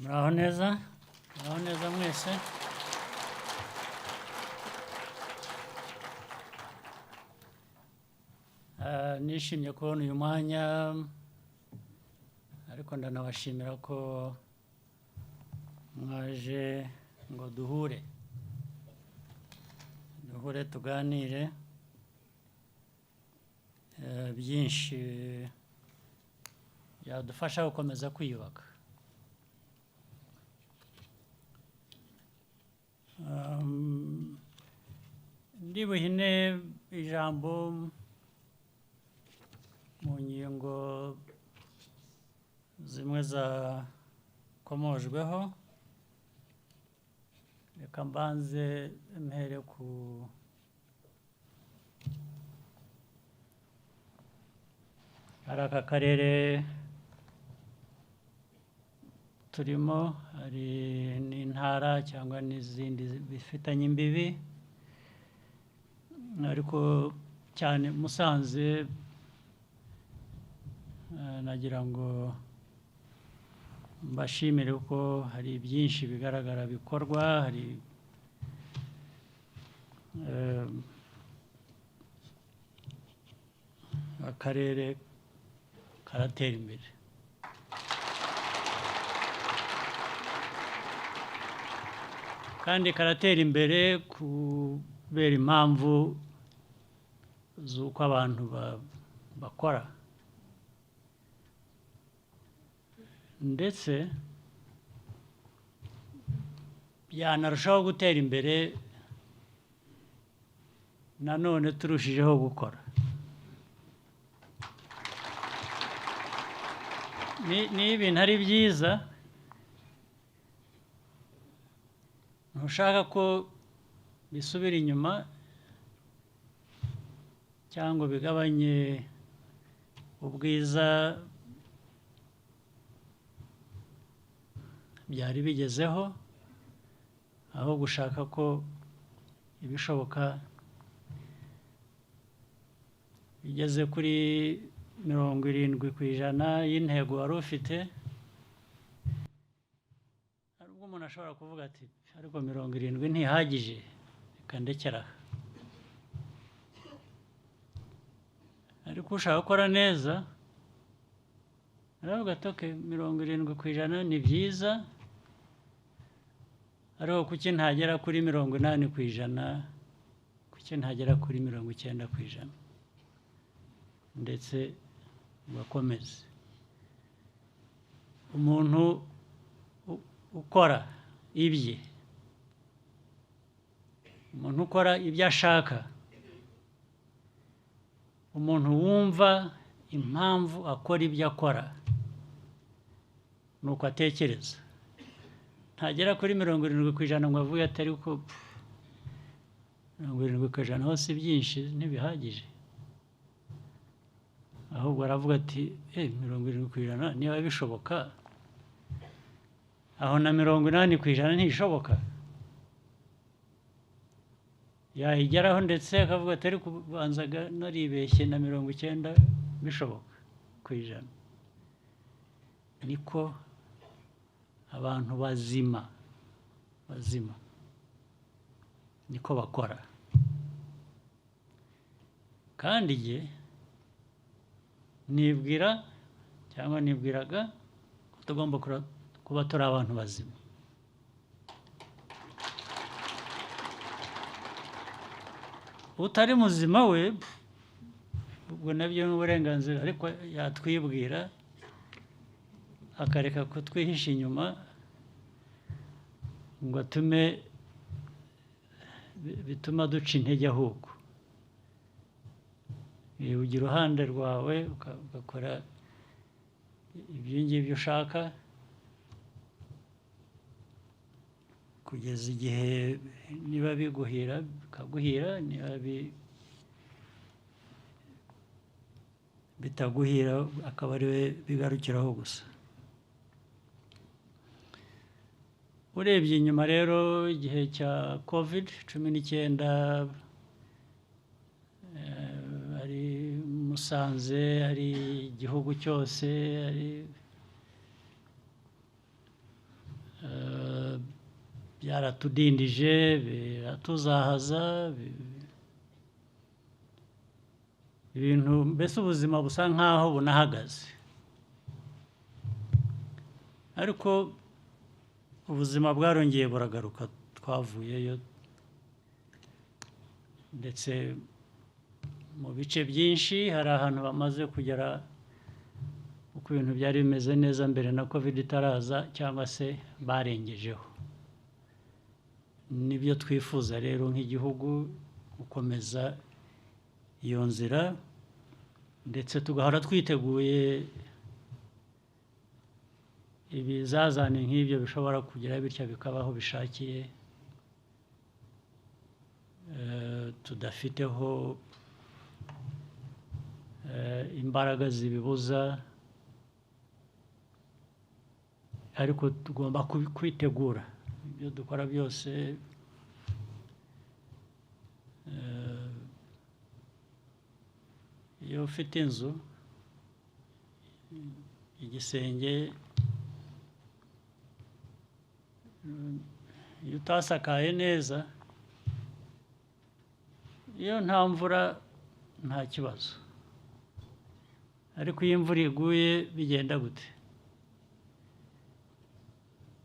Muraho neza, muraho neza mwese. Nishimye kubona uyu mwanya, ariko ndanabashimira ko mwaje ngo duhure, duhure tuganire byinshi byadufasha gukomeza kwiyubaka. Ndi buhine ijambo mu ngingo zimwe zakomojweho. Reka mbanze mpere ku hari aka karere turimo, hari n'intara cyangwa n'izindi bifitanye imbibi, ariko cyane Musanze. Nagira ngo mbashimire ko hari byinshi bigaragara bikorwa, hari akarere karatera imbere. Kandi karatera imbere kubera impamvu z'uko abantu bakora, ndetse byanarushaho gutera imbere nanone turushijeho gukora. Ni ibintu ari byiza, ntushaka ko bisubira inyuma cyangwa bigabanye ubwiza byari bigezeho, aho gushaka ko ibishoboka bigeze kuri 70% y'intego wari ufite. Hari ubwo umuntu ashobora kuvuga ati ariko 70 ntihagije, reka ndekere aha. Ariko ushaka gukora neza aravuga ati okay, 70% ni byiza, ariko kuki ntagera kuri 80%, kuki ntagera kuri 90%, ndetse bakomeze. Umuntu ukora ibye, umuntu ukora ibyo ashaka, umuntu wumva impamvu akora ibyo akora, nuko atekereza, ntagera kuri 70% ngo avuge ati ariko 70% hose byinshi ntibihagije, ahubwo aravuga ati 70% niba bishoboka, aho na 80% ntishoboka, yayigeraho, ndetse akavuga ati ariko ubanzaga naribeshye na 90 bishoboka ku ijana. Niko abantu bazima bazima niko bakora. Kandi jye nibwira cyangwa nibwiraga ko tugomba kuba turi abantu bazima. Utari muzima we ubwo nabyo ni uburenganzira, ariko yatwibwira akareka kutwihisha inyuma ngo atume bituma duca intege. Ahubwo ujya iruhande rwawe ugakora ibyo ngibyo ushaka kugeza igihe niba biguhira bikaguhira, niba bitaguhira akaba ari we bigarukiraho gusa. Urebye inyuma rero, igihe cya Covid-19, ari Musanze, ari igihugu cyose, ari Byaratudindije, biratuzahaza, ibintu mbese ubuzima busa nkaho bunahagaze. Ariko ubuzima bwarongeye buragaruka, twavuyeyo, ndetse mu bice byinshi hari ahantu bamaze kugera uko ibintu byari bimeze neza mbere na Covid itaraza, cyangwa se barengejeho. Nibyo twifuza rero nk'igihugu, gukomeza iyo nzira, ndetse tugahora twiteguye ibizazane nk'ibyo bishobora kugira bityo bikabaho bishakiye, tudafiteho imbaraga zibibuza, ariko tugomba kwitegura ibyo dukora byose. Iyo ufite inzu, igisenge, iyo utasakaye neza, iyo nta mvura nta kibazo, ariko iyo imvura iguye bigenda gute?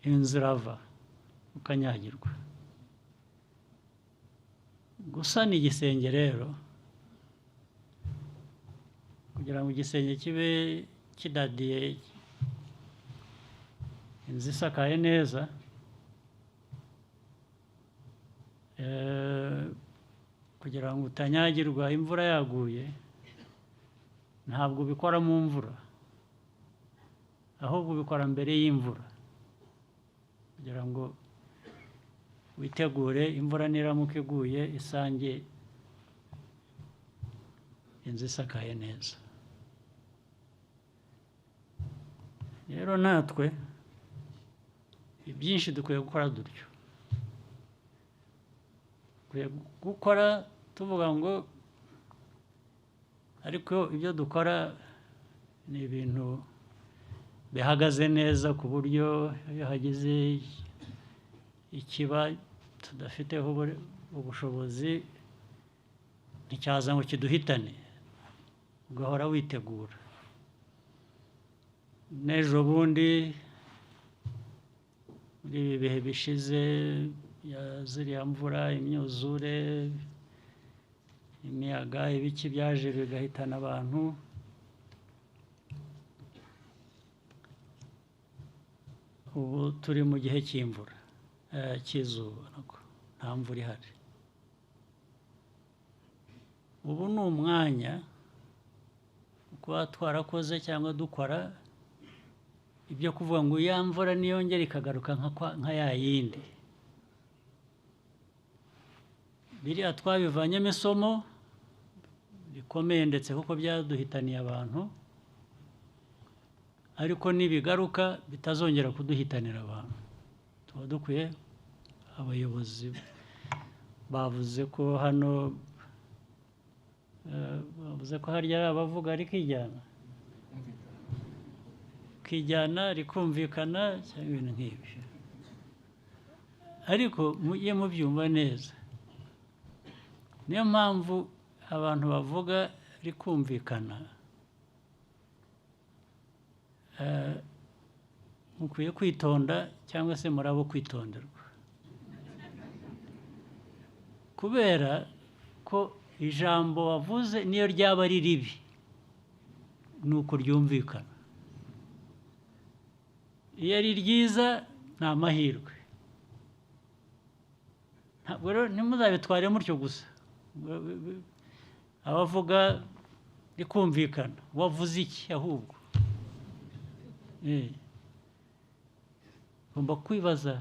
Inzu irava ukanyagirwa. Gusana igisenge rero, kugira ngo igisenge kibe kidadiye, inzu isakaye neza, kugira ngo utanyagirwa imvura yaguye, ntabwo ubikora mu mvura, ahubwo ubikora mbere y'imvura, kugira ngo witegure imvura niramuka iguye isange inzu isakaye neza. Rero natwe ibyinshi dukwiye gukora dutyo, dukwiye gukora tuvuga ngo ariko ibyo dukora ni ibintu bihagaze neza, ku buryo iyo hagize ikiba tudafiteho ubushobozi nticyaza ngo kiduhitane, ugahora witegura. N'ejo bundi muri ibi bihe bishize ya ziriya mvura, imyuzure, imiyaga, ibiki byaje bigahitana abantu, ubu turi mu gihe cy'imvura, cy'izuba, nta mvura ihari. Ubu ni umwanya kuba twarakoze cyangwa dukora ibyo kuvuga ngo ya mvura niyongera ikagaruka nka ya yindi. Biriya twabivanyemo isomo rikomeye, ndetse kuko byaduhitaniye abantu, ariko nibigaruka bitazongera kuduhitanira abantu. Tuba dukwiye, abayobozi bavuze ko hano, bavuze ko harya ari abavuga rikijyana, kijyana rikumvikana, cyangwa ibintu nk'ibyo, ariko mujye mubyumva neza. Niyo mpamvu abantu bavuga rikumvikana, mukwiye kwitonda cyangwa se murabo kwitonderwa, kubera ko ijambo wavuze niyo ryaba ari ribi nuko ryumvikana, iyo ari ryiza ni amahirwe. Ntabwo rero ntimuzabitware mutyo gusa, abavuga rikumvikana wavuze iki, ahubwo ugomba kwibaza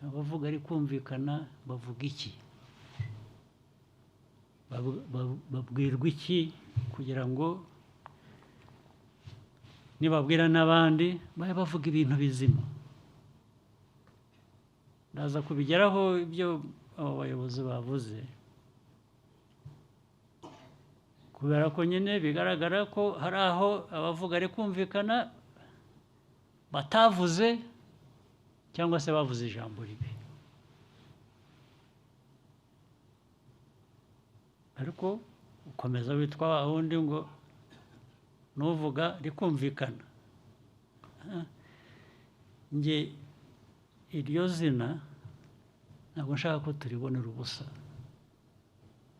abavuga rikumvikana bavuga iki, babwirwa iki, kugira ngo nibabwira n'abandi babe bavuga ibintu bizima. Ndaza kubigeraho ibyo abo bayobozi bavuze, kubera ko nyine bigaragara ko hari aho abavuga rikumvikana batavuze cyangwa se bavuze ijambo ribi. Ariko ukomeza witwa wa wundi ngo nuvuga rikumvikana. Njye iryo zina ntabwo nshaka ko turibonera ubusa.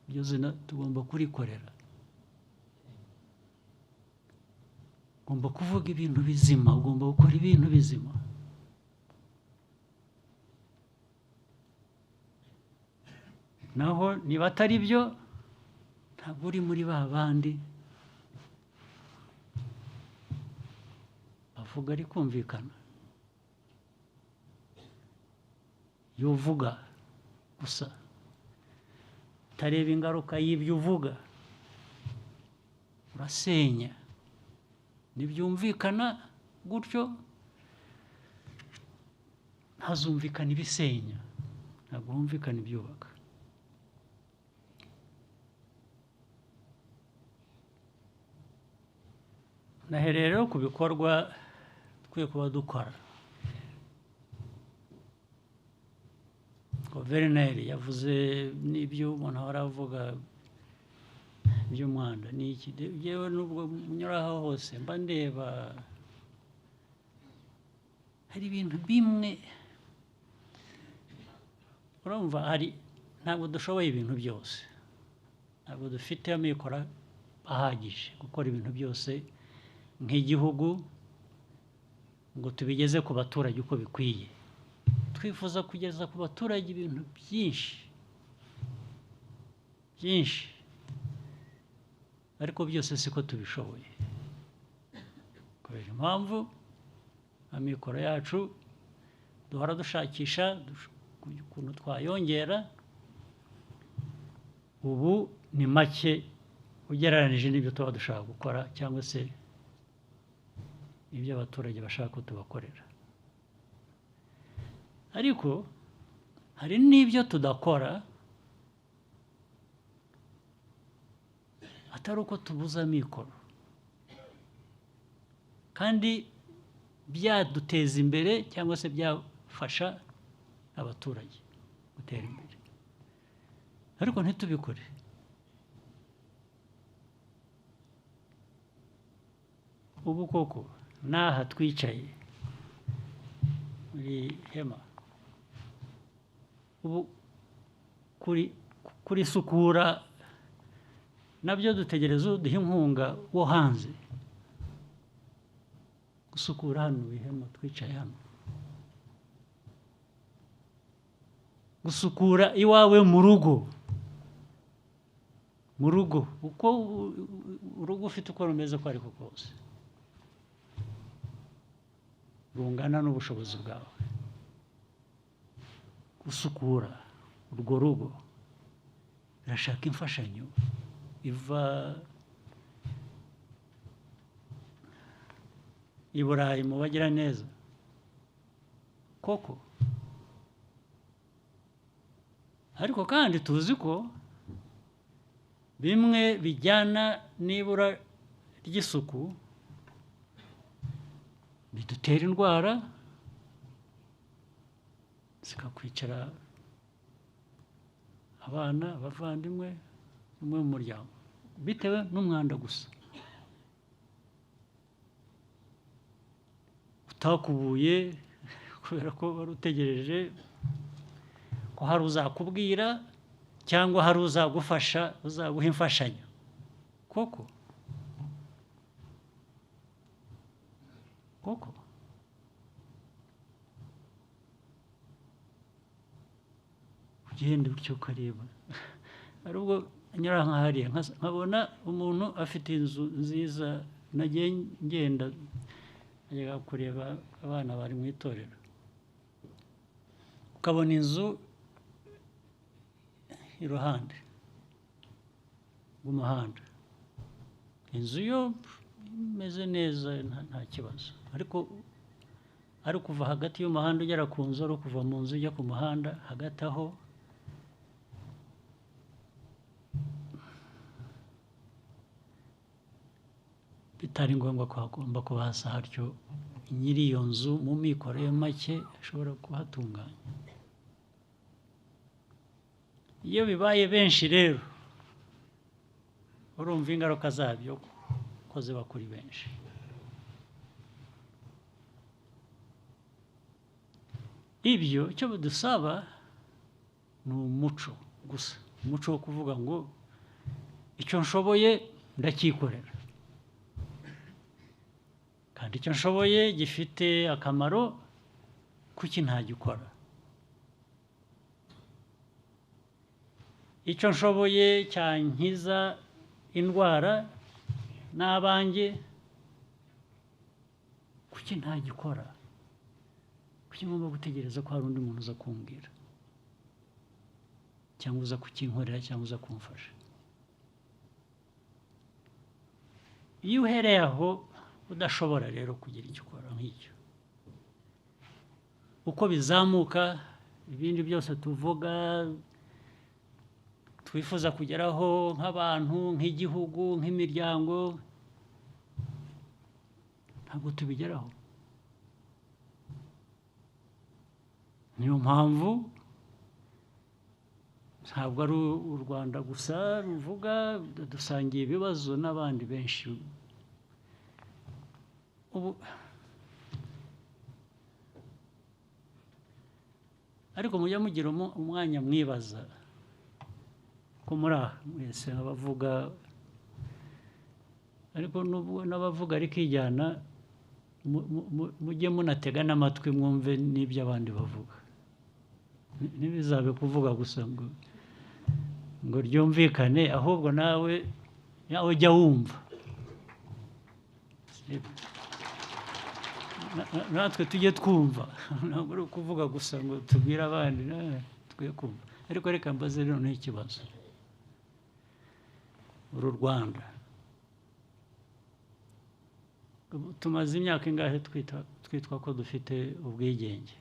Iryo zina tugomba kurikorera. Ugomba kuvuga ibintu bizima, ugomba gukora ibintu bizima. Naho niba atari byo, ntabwo uri muri ba bandi bavuga rikumvikana. Iyo uvuga gusa utareba ingaruka y'ibyo uvuga, urasenya. Ntibyumvikana gutyo, ntazumvikana ibisenya, ntabwo humvikana ibyubaka. Nahereye rero ku bikorwa dukwiye kuba dukora. Guverineri yavuze n'ibyo umuntu ahora avuga by'umwanda n'iki. Yewe nubwo nyura aho hose mba ndeba hari ibintu bimwe urumva hari, ntabwo dushoboye ibintu byose, ntabwo dufite amikoro ahagije gukora ibintu byose nk'igihugu ngo tubigeze ku baturage uko bikwiye. Twifuza kugeza ku baturage ibintu byinshi byinshi, ariko byose siko tubishoboye kubera impamvu amikoro yacu duhora dushakisha ukuntu twayongera. Ubu ni make ugereranije n'ibyo tuba dushaka gukora cyangwa se ibyo abaturage bashaka ko tubakorera. Ariko hari n'ibyo tudakora atari uko tubuza amikoro, kandi byaduteza imbere cyangwa se byafasha abaturage gutera imbere, ariko ntitubikore. Ubu koko n'aha twicaye muri hema, ubu kurisukura nabyo dutegereza uduha inkunga wo hanze. Gusukura hano ihema twicaye hano, gusukura iwawe mu rugo, mu rugo uko urugo ufite uko rumeze ko ariko kose rungana n'ubushobozi bwawe, gusukura urwo rugo birashaka imfashanyo iva i Burayi mu bagira neza koko. Ariko kandi tuzi ko bimwe bijyana n'ibura ry'isuku bidutera indwara zikakwicara abana, abavandimwe, umwe mu muryango, bitewe n'umwanda gusa utakubuye kubera ko wari utegereje ko hari uzakubwira cyangwa hari uzagufasha, uzaguha imfashanyo koko koko. Ugenda utyo ukareba, hari ubwo nyura nka hariya nkabona umuntu afite inzu nziza. Nagiye ngenda najyaga kureba abana bari mu itorero, ukabona inzu iruhande rw'umuhanda, inzu yo imeze neza nta kibazo, ariko ari kuva hagati y'umuhanda ugera ku nzu, ari kuva mu nzu ujya ku muhanda, hagati aho bitari ngombwa ko hagomba kuba hasa hatyo. Nyiri iyo nzu mu mikoro ye make ashobora kuhatunganya. Iyo bibaye benshi rero Urumva ingaruka zabyo ko ziba kuri benshi. Ibyo icyo badusaba ni umuco gusa, umuco wo kuvuga ngo icyo nshoboye ndakikorera, kandi icyo nshoboye gifite akamaro, kuki ntagikora? Icyo nshoboye cyankiza indwara n'abanjye, kuki ntagikora? Kuki ngomba gutegereza ko hari undi muntu uza kumbwira cyangwa uza kukinkorera cyangwa uza kumfasha? Iyo uhereye aho udashobora rero kugira icyo ukora nk'icyo, uko bizamuka ibindi byose tuvuga twifuza kugeraho nk'abantu, nk'igihugu, nk'imiryango, ntabwo tubigeraho. Niyo mpamvu ntabwo ari u Rwanda gusa ruvuga, dusangiye ibibazo n'abandi benshi. Ubu ariko mujya mugira umwanya mwibaza ko muri aha mwese abavuga, ariko n'abavuga rikijyana, mujye munatega n'amatwi mwumve n'ibyo abandi bavuga. Ntibizabe kuvuga gusa ngo ryumvikane, ahubwo nawe ujya wumva. Natwe tujye twumva, ntabwo ari ukuvuga gusa ngo tubwire abandi, twe kumva. Ariko reka mbaze rero n'ikibazo. Uru Rwanda tumaze imyaka ingahe twitwa ko dufite ubwigenge?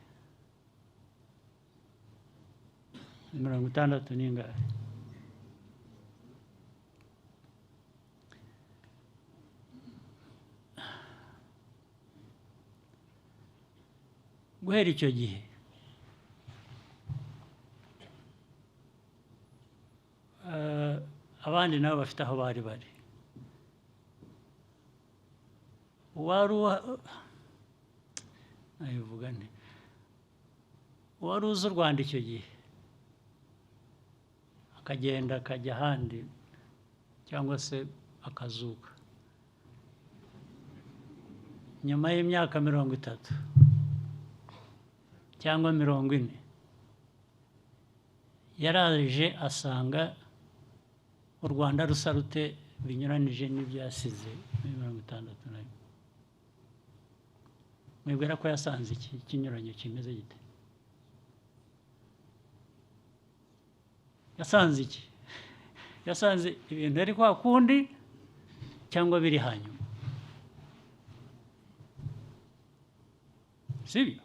60 n'ingahe? Guhera icyo gihe abandi nabo bafite aho bari bari. Wari uzi u Rwanda icyo gihe akagenda akajya ahandi cyangwa se akazuka nyuma y'imyaka 30 cyangwa 40, yaraje asanga u Rwanda rusa rute binyuranije n'ibyo yasize muri 61? Mwibwira ko yasanze iki kinyuranyo kimeze gite? Yasanze iki? Yasanze ibintu ari kwa kundi cyangwa biri hanyuma? Sibyo?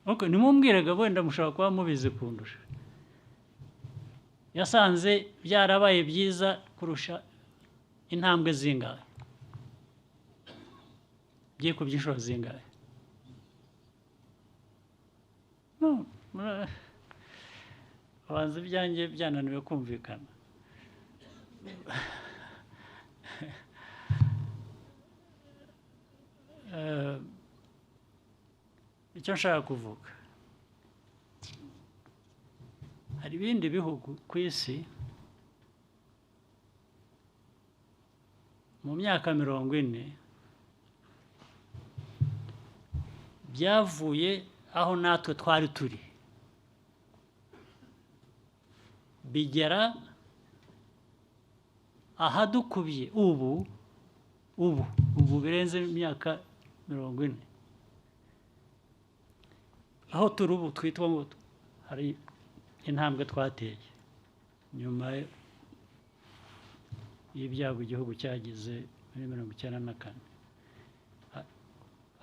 Okay, nimumbwiraga wenda mushobora kuba mubizi kundusha. Yasanze byarabaye byiza kurusha intambwe zingahe? Byikubye inshuro zingahe? No, abanza ibyanjye byananiwe kumvikana. Icyo nshaka kuvuga, hari ibindi bihugu ku isi mu myaka 40 byavuye aho natwe twari turi bigera ahadukubye ubu ubu ubu birenze imyaka 40. Aho turi ubu twitwa ngo hari intambwe twateye nyuma y'ibyago igihugu cyagize muri 94,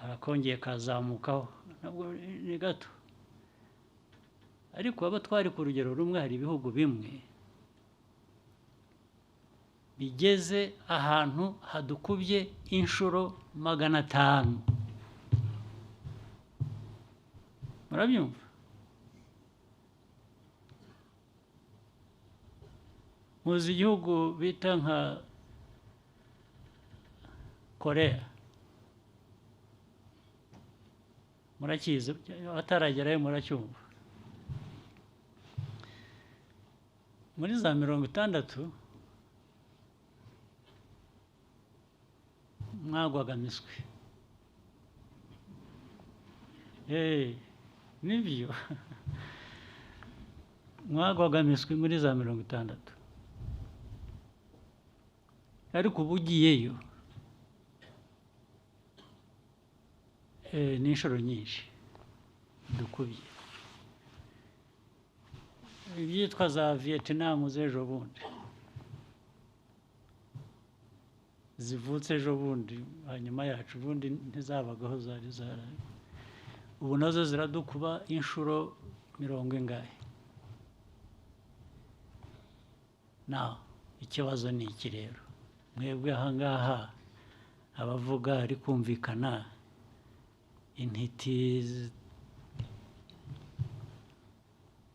harakongeye kazamukaho nabwo ni gato, ariko abo twari ku rugero rumwe hari ibihugu bimwe bigeze ahantu hadukubye inshuro 500. Murabyumva? Muzi igihugu bita nka Korea, murakizi, abataragerayo muracyumva. Muri za 60 mwagwaga miswi. Nibyo, mwagwaga miswi muri za 60, ariko ubu ugiyeyo ni inshuro nyinshi dukubye. Ibyitwa za Vietnam z'ejo bundi zivutse ejo bundi hanyuma yacu, ubundi ntizabagaho, zari zara, ubu nazo ziradukuba inshuro 40 ingahe. Naho ikibazo ni iki rero, mwebwe aha ngaha abavuga ari kumvikana, intiti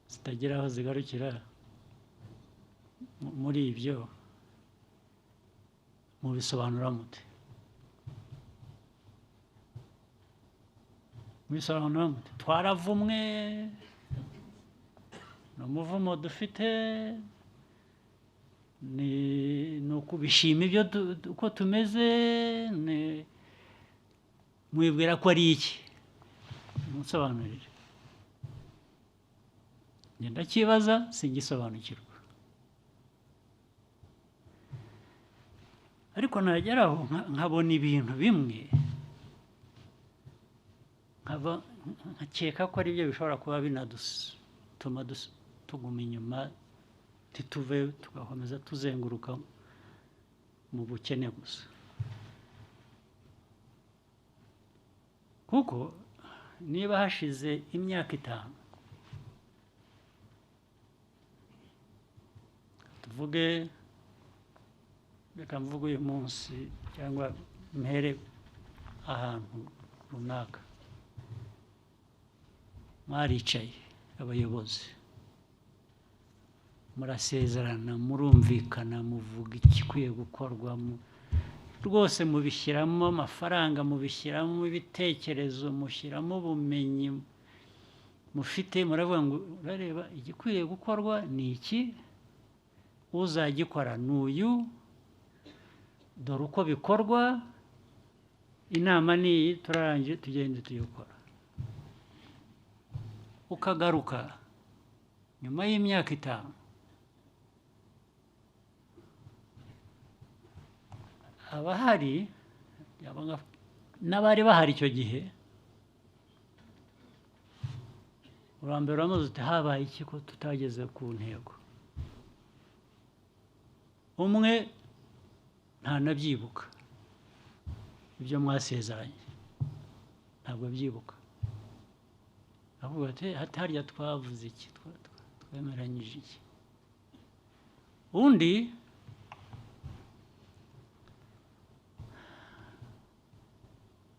zitagira aho zigarukira muri ibyo mubisobanura mute? Mubisobanura mute? Twaravumwe, ni umuvumo dufite, ni ukubishima ibyo uko tumeze, ni mwibwira ko ari iki? Munsobanurire. Njye ndakibaza singisobanukirwa, ariko nageraho nkabona ibintu bimwe nkakeka ko ari byo bishobora kuba binadutuma tuguma inyuma, ntituve, tugakomeza tuzenguruka mu bukene gusa. Kuko niba hashize imyaka 5, tuvuge, reka mvuge uyu munsi cyangwa mpere ahantu runaka, mwaricaye abayobozi murasezerana, murumvikana, muvuga igikwiye gukorwa, rwose mubishyiramo amafaranga, mubishyiramo ibitekerezo, mushyiramo ubumenyi mufite, muravuga ngo urareba igikwiye gukorwa ni iki, uzagikora ni uyu, dore uko bikorwa, inama ni iyi, turarangije tugende tuyikora. Ukagaruka nyuma y'imyaka 5, abahari n'abari bahari icyo gihe, urambere uramaze uti habaye iki ko tutageze ku ntego? Umwe ntanabyibuka ibyo mwasezeranye, ntabwo abyibuka, avuga ati harya twavuze iki, twemeranyije iki. Undi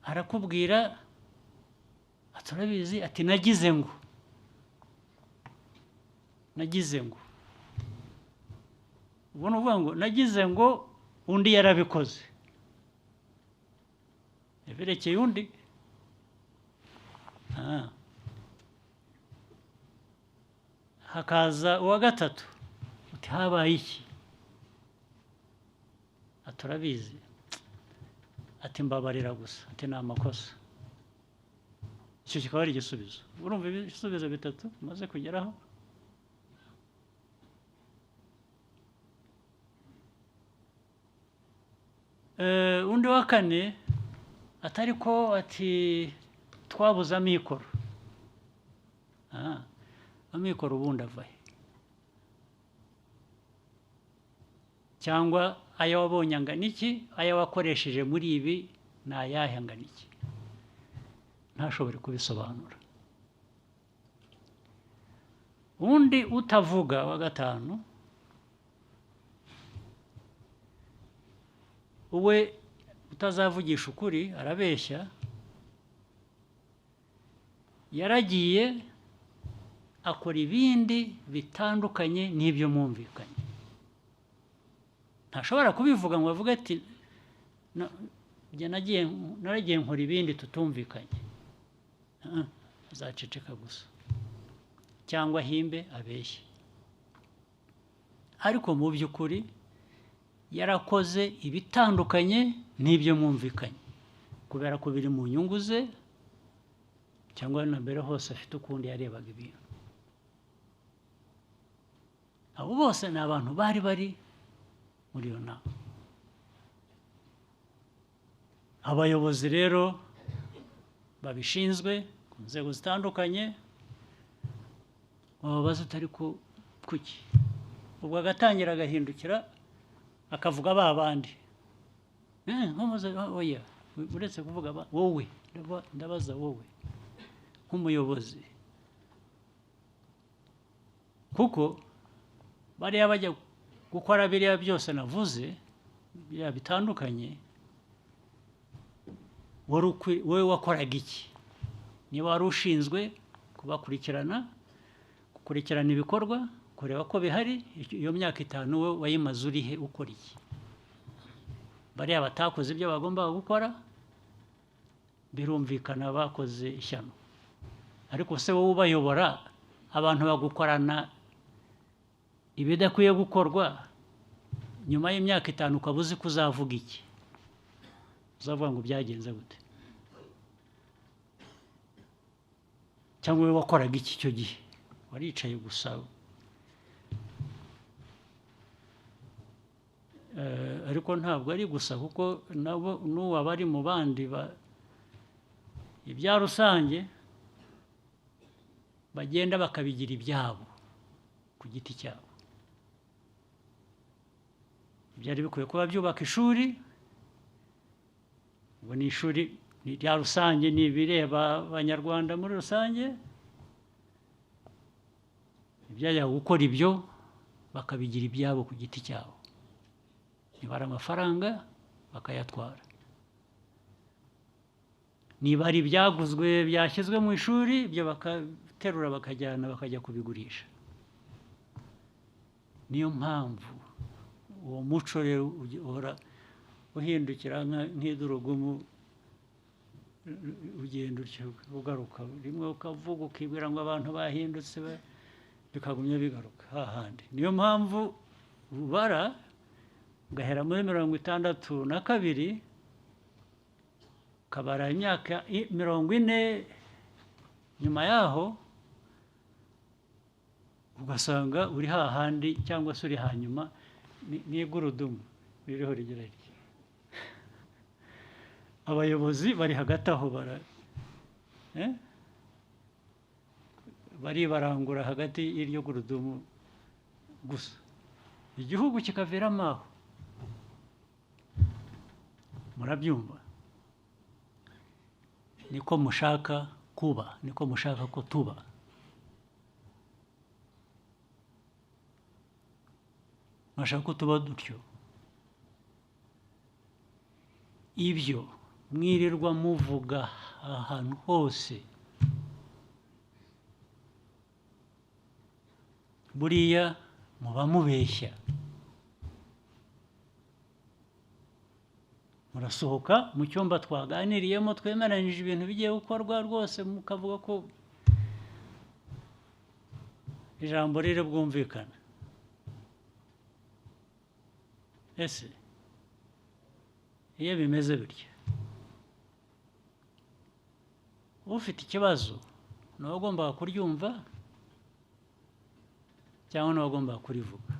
arakubwira aturabizi, ati nagize ngo, nagize ngo, ubona uvuga ngo nagize ngo, undi yarabikoze, yabirekeye undi. Hakaza uwa gatatu uti habaye iki, aturabizi, ati mbabarira gusa, ati ni amakosa. Icyo kikaba ari igisubizo. Urumva ibisubizo 3 maze kugeraho. Undi wa kane atari ko ati twabuze amikoro. Amikoro ubundi avahe? Cyangwa ayo wabonye angana iki, ayo wakoresheje muri ibi ni ayahe angana iki? Ntashobore kubisobanura. Undi utavuga wa gatanu, uwe utazavugisha ukuri, arabeshya, yaragiye akora ibindi bitandukanye n'ibyo mwumvikanye. Ntashobora kubivuga ngo avuge ati njye naragiye nkora ibindi tutumvikanye. Azaceceka gusa cyangwa ahimbe abeshye. Ariko mu by'ukuri yarakoze ibitandukanye n'ibyo mwumvikanye, kubera ko biri mu nyungu ze, cyangwa na mbere hose afite ukundi yarebaga ibintu. Abo bose ni abantu bari bari muri iyo nama. Abayobozi rero babishinzwe ku nzego zitandukanye wababaza utari kuki, ubwo agatangira agahindukira akavuga ba bandi, oya, uretse kuvuga wowe, ndabaza wowe nk'umuyobozi, kuko bariya bajya gukora biriya byose navuze biriya bitandukanye, wowe wakoraga iki? Niba wari ushinzwe kubakurikirana, gukurikirana ibikorwa, kureba ko bihari, iyo myaka 5 wowe wayimaze urihe ukora iki? Bariya batakoze ibyo bagombaga gukora birumvikana bakoze ishyano, ariko se wowe ubayobora abantu bagukorana ibidakwiye gukorwa, nyuma y'imyaka 5 ukaba uzi ko uzavuga iki? Uzavuga ngo byagenze gute? Cyangwa wowe wakoraga iki icyo gihe? Waricaye gusa. Ariko ntabwo ari gusa, kuko nabo n'uwo bari mu bandi ibya rusange bagenda bakabigira ibyabo ku giti cyabo. Byari bikwiye kuba byubaka ishuri, ngo ni ishuri rya rusange, ni ibireba Abanyarwanda muri rusange, ibyajya gukora ibyo bakabigira ibyabo ku giti cyabo, niba ari amafaranga bakayatwara, niba ari ibyaguzwe byashyizwe mu ishuri ibyo bakaterura bakajyana bakajya kubigurisha. Niyo mpamvu uwo muco rero uhora uhindukira nk'idurugumu, ugenda ugaruka rimwe ukavuga ukibwira ngo abantu bahindutse, bikagumya bigaruka hahandi. Niyo mpamvu ubara ugahera muri 62 ukabara imyaka 40 nyuma yaho, ugasanga uri hahandi cyangwa se uri hanyuma n'igurudumu ririho rigira riti. Abayobozi bari hagati aho bari barangura hagati y'iryo gurudumu gusa, igihugu kikaviramo aho. Murabyumva? Niko mushaka kuba, niko mushaka ko tuba. Mushaka ko tuba dutyo. Ibyo mwirirwa muvuga ahantu hose, buriya muba mubeshya. Murasohoka mu cyumba twaganiriyemo twemeranyije ibintu bigiye gukorwa rwose, mukavuga ko ijambo riri bwumvikana. Ese iyo bimeze bityo, ufite ikibazo ni uwagombaga kuryumva cyangwa ni uwagombaga kurivuga?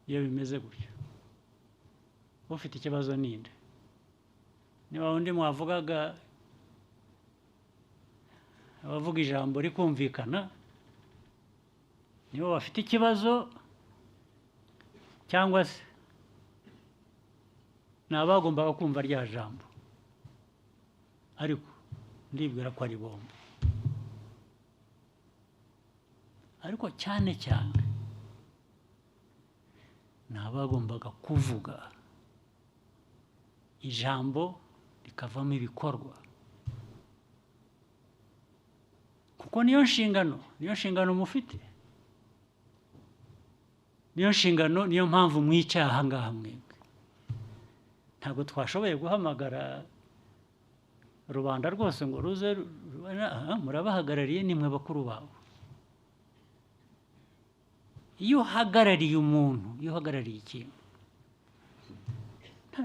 Iyo bimeze gutyo, ufite ikibazo ninde? Niba undi mwavugaga abavuga ijambo rikumvikana, nibo bafite ikibazo, cyangwa se ni abagombaga kumva rya jambo? Ariko ndibwira ko ari bombi. Ariko cyane cyane ni abagombaga kuvuga ijambo rikavamo ibikorwa, kuko niyo nshingano, niyo nshingano mufite. Niyo nshingano, niyo mpamvu mwicaye aha ngaha mwebwe. Ntabwo twashoboye guhamagara rubanda rwose ngo ruze, murabahagarariye, nimwe bakuru babo. Iyo uhagarariye umuntu, iyo uhagarariye ikintu,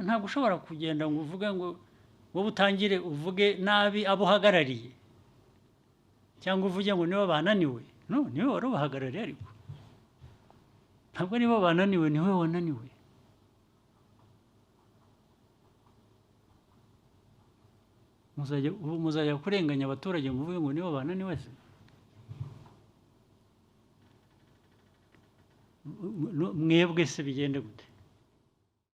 ntabwo ushobora kugenda ngo uvuge ngo wowe utangire uvuge nabi abo uhagarariye, cyangwa uvuge ngo nibo bananiwe. No, niwe wari ubahagarariye, ariko ntabwo nibo bananiwe, niwe wananiwe. Muzajya kurenganya abaturage muvuge ngo nibo bananiwe se? Mwebwe se bigende gute?